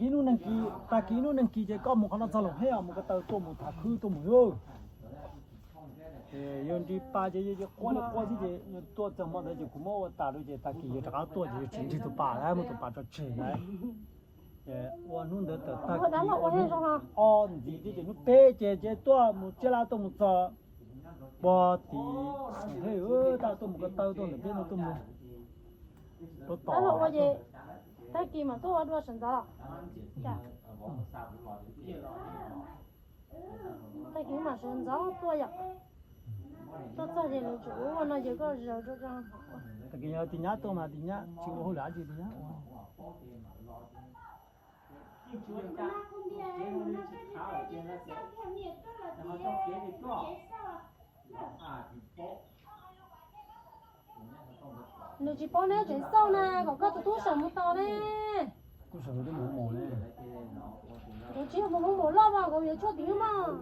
Ib hnub neeg kis, tag kis ib hnub neeg kis ces koj mus qhov no txog Loos Hej os, mus ko taw tuaj mus tham khwb tuaj mus yug. Ces yawg nrig pas ces yawg quaj li quaj xwb ces tuaj txog hmo ntawd ces kuv muab ua tas rau ces tag kis yawg rov qab tuaj ces yawg tsis nrig tus pas lawm, muab tus pas tso tseg lawm. Ces ua hnub ntawd tawm tag kis ua hnub ob ntxiv thiab ces hnub peb ces ces tuaj mus tsiab laj tuaj mus txog pog tim Hej, tab tuaj mus ko taw tuaj ntawm peb no tuaj mus rau tom. Tag kis mas tuaj ua dua sawv ntxov. Tag kis mas sawv ntxov tuaj yom. Tuaj txog ces lawv tsum ua no ces koj zaws rau. Tag kis yog tis nyab tuaj mas tis nyab tsis ua hauj lwm dab tsi tis nyab ua. Nws tsis paub neb tsev xauj na, kom koj tus tub sawv mus tos ne. Tub sawv twb mus mus ne. Nkawd tsis yog mus mus loj mas nkawd yuav tshuaj tim ub mas.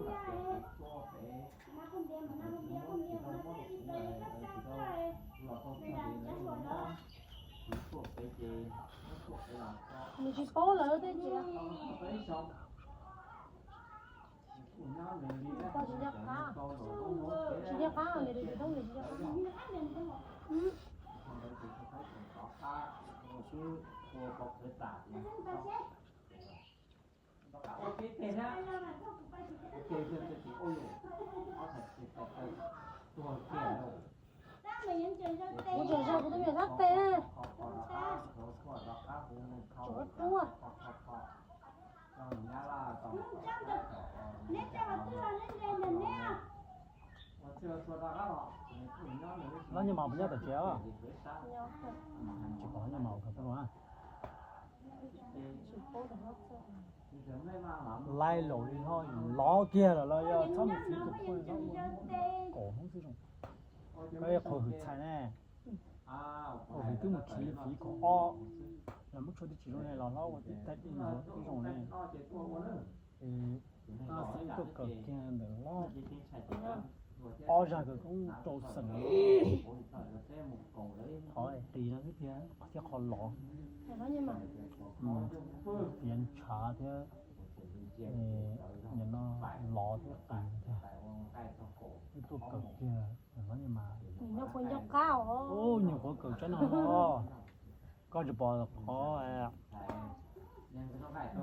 Nws tsis paub lawv tej tsiv. Tsis nco qab, tsis nco qab, nws tsis tau nws tsis nco qab. Kuv tseem zog kuv tus me nyuam sab tes. Tsuav rua. Lob nyuj mas puas nyob tom tsev os? Tsis pom nyuj mas ua kawg tuaj. Laib laus li hlob lov kiag lawm los yog txhob mus fiv tus poj niam no ua kaum hnub xwb zoo. Koj qhov hwm txhais ne, qhov hwm twb mus khiav fiv kaum ob, los muab tshuaj twb tsis zoo ne los hlob ua tib tag dej ntxuav twb zoo ne. Tuaj kawm kiag ntawm hlob, ob zag kawm koob rau xeem, qhov qis no xwb tiag thiab qhov lov. Tiav ntshav thiab, no lov thiab qis tiag. Wb tuaj kawm kiag mas, nyuam qhuav kawm tsaib no los, koj tsis pom qhov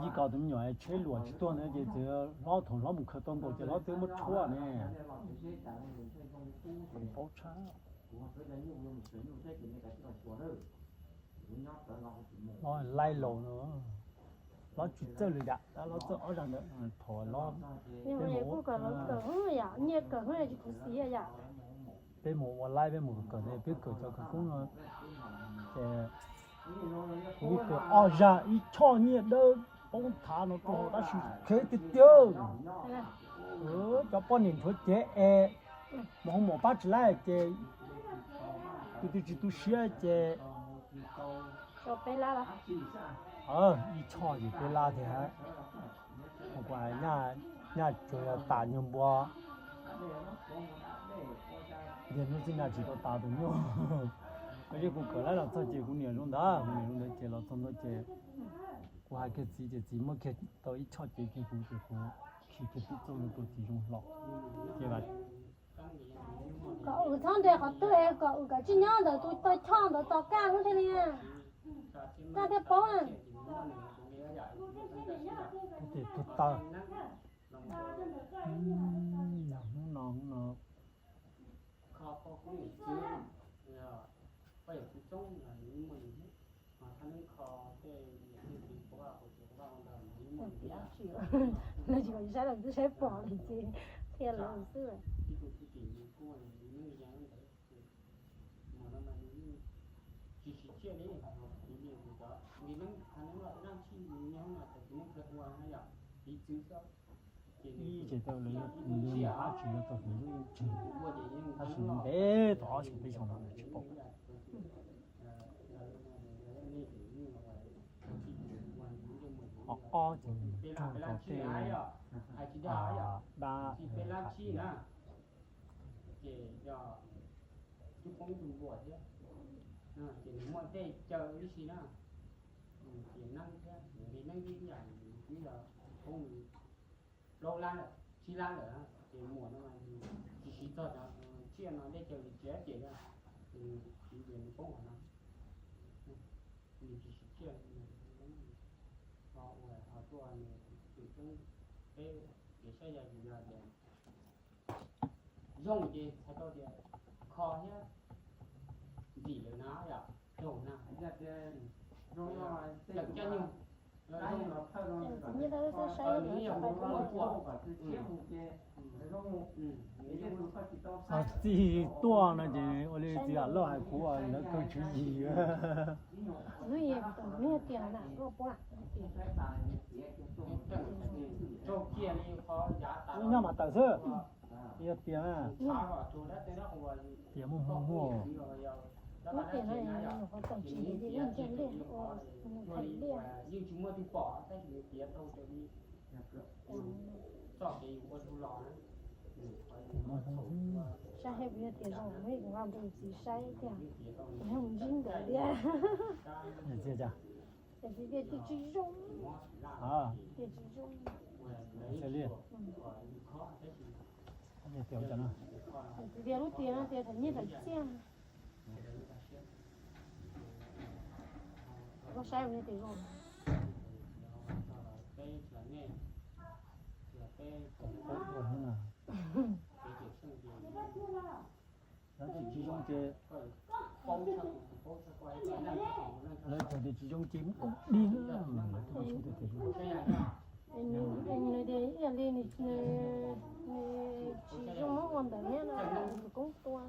Yij Kaus tus me nyuam tsheb luam tsis tuag ntawd ces txiv hlob thaum hlob mus khaws tau nkaus ces hlob twb muab tshuaj ne. Paub tshaj. Hlob laib laus no, hlob tsis txawj lwm yam tab hlob txawj ob zag ntawd thaum hlob. Nyiaj kawm, nyiaj kawm tsis khuv xim yam. Peb mus ua laib peb mus kawm ntawd peb kawm cov khawv koob no ces kuv kawm ob zag ib choj nyiaj dawb poob thav no rau hauv tab sis khev tiag tiag. Cov poj niam nrhuav cev es mus hoo maum pab tsis laib ces tus twg tsis tu siab ces ib choj ces peb lab tiag. Nyaj tsuas yog tas nyuag npua, yog hnub txij nyaj tsis tau tas tus nyuj. Koj yeej kuv kawm laib los txog ces kuv niam zoo ntawd, kuv niam zoo ntawd ces los txog ntawd ces kuv hais kiag txiv ces txiv muab kiag tau ib choj cev kiag kuv ces kuv khi kiag tib txoj lus rau txiv zoo hlo ces kom wb txhob nres qhov twg es kom wb kav tsij nyob ntawm tus tau choj ntawd tos kaj lub thiaj li, kaj thiaj paub na. Tus taw, hnub no hnub no Lawv tsis kom saib lawv twb saib pom li ces qhia lawv xwb. Ib ces tau lawv yog tus li mas ab tsis yog tau tus lub yeej tseeg, tab sis ntev tau ob xyoos peb xyoos no tsis pom. Qhov ob ces nws raug rau tej dab hav tias, ces nws muaj tej caw ib si na, ces neeb thiab li neeb ib yam, poob plaub lab lawm, tsib lab lawm, ces muam no tsis siv txog cov tsiaj no dej cawv li tsis dab tsi li, tsis nws poob qhov no, nws tsis siv tsiaj li. Ho ua ho tuaj nws tus tub peb kev saib yog yus yog tias zoo ces txhais tau tias kho thiab ntxim lawm na yom, zoo na. Lawm caij nyoog. Txij tuaj no ces ua li txiv Yam Lauj hais kuv lawv kawg tswv yim. Nyob mas tawm xwb, yog tias tias muaj muaj muaj. Lub tiam no nyuam qhuav txog tsis yog tias yeej nrhiav liaj ua, nws thaiv liaj. Saib hais kuv yog tias zoo, kuv nqa rau txiv saib tiag, kuv yog mus ntsib nkawd thiab. Tias txiv tias tsis zoo, tias tsis zoo. Txiv tias lub tiam no tias thaiv nyiaj thaiv txiaj. Koj saib ua tias zoo. Lawv tsis zoo ces, lawv txawm tias tsis zoo ces muab koom dig na, lawv tsis zoo tias zoo. Nws tias ib yam li nws tsis zoo muab ua ntawd thiab no, tus koob tua.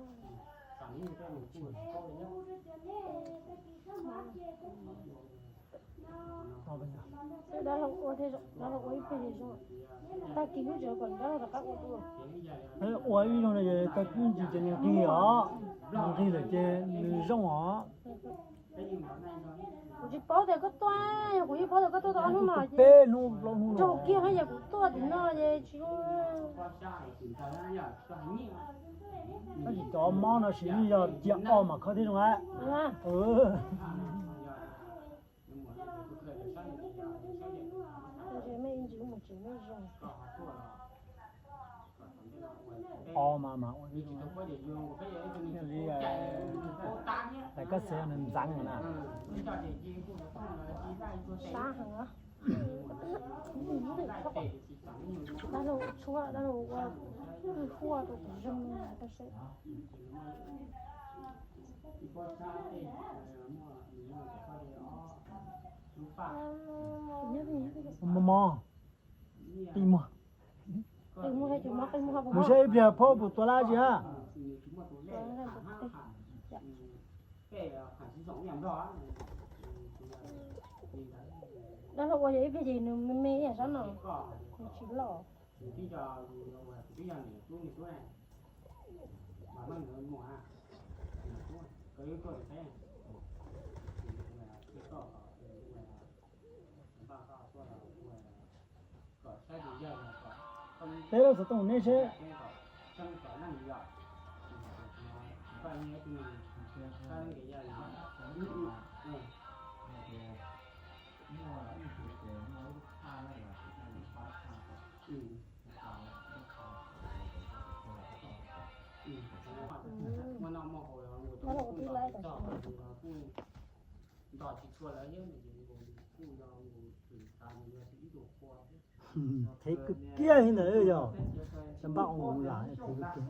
Dab laug ua thiab, dab laug ua ib pliag li zoo, tag kis lub tsev kom dab laug rov qab ua dua. Ua ib zaug no ces tag kis ces nws nqig os, nws nqig lawm ces nws zoo os. Kuv tsis paub tias koj tuaj, yog kuv yeej paub tias koj tuaj tau ob hnub no ces peb hnub plaub hnub nrog kiag thiab, yog kuv tuaj tim no ces tsis zoo. Tab sis cov mob no sis yeej yog cia o mas khawb thiab zoo a. O mas mas ua li, tais kab xev nws ntxeev na. Sab heev. Dab laug ua tshuab, dab laug ua huaj rau kuv zoo tau seb. Mob mob. Qi muag. Mus saib ib pliag phauj puas tua lab tsi a. Dab laug ua yog ib pliag ces nws me me ib yam sab no, nws tsis loj. Teb lub xov tooj neb seb. Dab laug ua tib laib tam sim no. Thev kawg kiag li ntawd yog, xyov npaj ua mus lam thev kawg kiag.